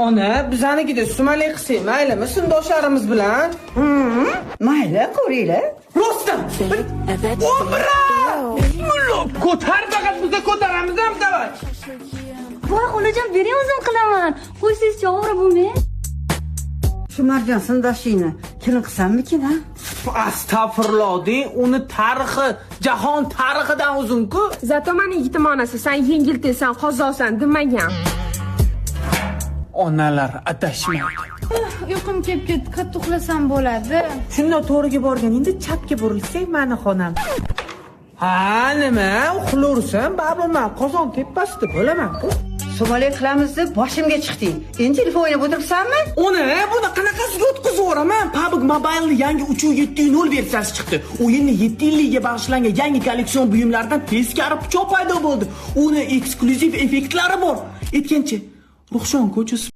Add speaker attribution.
Speaker 1: Ona, bizanikida sumalak qilsak maylimi sinfdoshlarimiz bilan?
Speaker 2: Mayli, ko'ringlar.
Speaker 1: Rostdan. Obra! Bismillah. Ko'tar faqat, biza ko'taramiz ham, давай.
Speaker 3: Voy, xolajon, bering, o'zim qilaman. Qo'ysangizchi, ovora bo'lmang.
Speaker 2: Shu Marjon sinfdoshingni kelin qilsammikin, ha?
Speaker 1: Astag'firulloh deng, uni tarixi jahon tarixidan uzun-ku.
Speaker 4: Зато mani yigitim onasi "San yengiltaysan, qozoqsan" demagan.
Speaker 1: Onalar adashmaydi.
Speaker 5: Uyqum kelib ketdi, qayerda uxlasam bo'ladi?
Speaker 6: Shundoq to'g'riga borganingda chapga burilsang, mani xonam.
Speaker 1: Ha, nima? Uxlaversam, baribir man qozon tepasida bo'laman-ku.
Speaker 2: Sumalak qilamiz deb boshimga chiqding. Endi telefon o'ynab o'tiribsanmi?
Speaker 1: Uni buni qanaqasiga o'tkazib yuboraman? PUBG Mobile yangi 3.7.0 versiyasi chiqdi. O'yinni 7 yilligiga bag'ishlangan yangi kolleksion buyumlardan teskari pichoq paydo bo'ldi. Uni eksklyuziv effektlari bor. Aytgancha, Ruxshon ko'chasi.